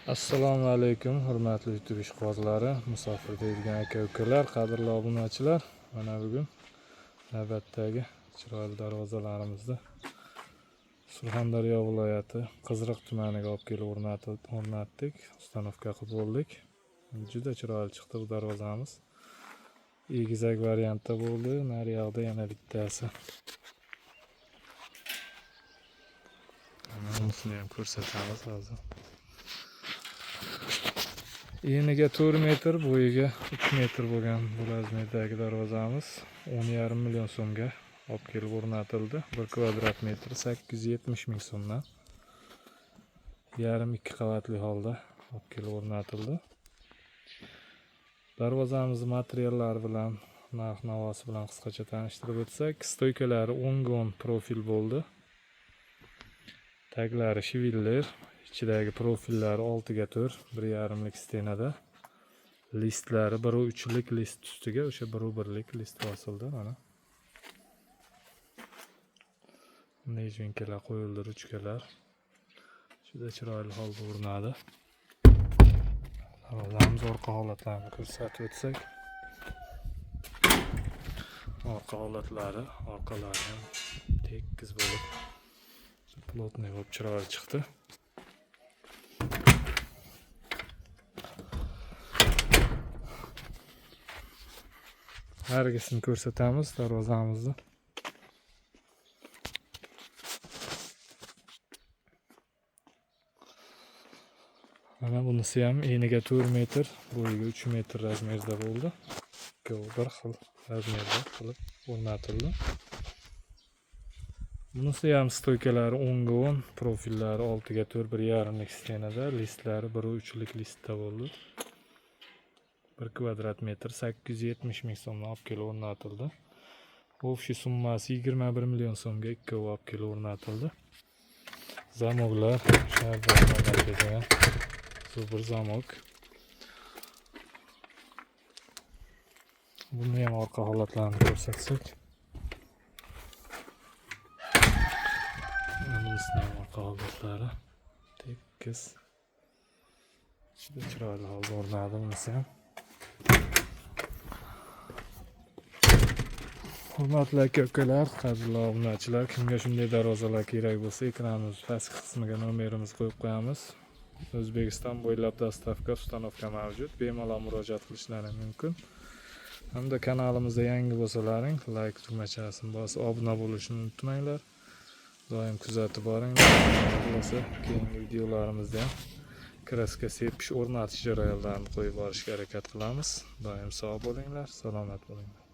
Assalomu alaykum, hurmatli YouTube ishqibozlari, musofirda yurgan aka ukalar, qadrli obunachilar. Mana bugun navbatdagi chiroyli darvozalarimizni Surxondaryo viloyati Qiziriq tumaniga olib kelib o'rnatdik, установка qilib bo'ldik. Juda chiroyli chiqdi bu darvozamiz. Egizak variantda bo'ldi, nariyoqda yana bittasi. Mana unisini ham ko'rsatamiz hozir. Eniga 4 metr, bo'yiga 3 metr bo'lgan bu razmerdagi darvozamiz 10,5 million so'mga olib kelib o'rnatildi. 1 kvadrat metr 870 ming so'mdan. Yarim ikki qavatli holda olib kelib o'rnatildi. Darvozamiz materiallari bilan, narx navosi bilan qisqacha tanishtirib o'tsak, stoykalari 10 ga 10 profil bo'ldi. Taglari швеллер, ichidagi profillari 6 ga 4, 1,5lik стена da. Listlari 1,3lik list ustiga o'sha 1,1lik list bosildi mana. Неженка lar qo'yildi, ruchkalar. Juda chiroyli holda o'rnadi. Darvozamiz orqa holatlarini ko'rsatib o'tsak. Orqa holatlari, orqalari ham tekis bo'lib, плотный bo'lib chiroyli chiqdi. Narigisini ko'rsatamiz darvozamizni. Mana bunisi ham eniga 4 metr, bo'yiga 3 metr razmerda bo'ldi. Ikkovi bir xil razmerda qilib o'rnatildi. Bunisi ham stoykalari 10 ga 10, profillari 6 ga 4, 1,5lik стена da, listlari 1,3lik listda bo'ldi. 1 kvadrat metr 870 ming so'mdan olib kelib o'rnatildi. Общий summasi 21 million so'mga ikkovi olib kelib o'rnatildi. Zamoklar o'rnatilgan. Super zamok. Buni ham orqa holatlarini ko'rsatsak. Mana bunisini ham orqa holatlari tekis. Juda chiroyli holda o'rnadi bunisi ham. Hurmatli aka ukalar, qadrli obunachilar, kimga shunday darvozalar kerak bo'lsa, ekranimiz pastki qismiga nomerimizni qo'yib qo'yamiz. O'zbekiston bo'ylab доставка, установка mavjud. Bemalol murojaat qilishlari mumkin. Hamda kanalimizda yangi bo'lsalaring, like tugmachasini bosib obuna bo'lishni unutmanglar. Doim kuzatib boringlar. Xohlasa keyingi videolarimizda ham краска sepish, o'rnatish jarayonlarini qo'yib borishga harakat qilamiz. Doim sog' bo'linglar, salomat bo'linglar.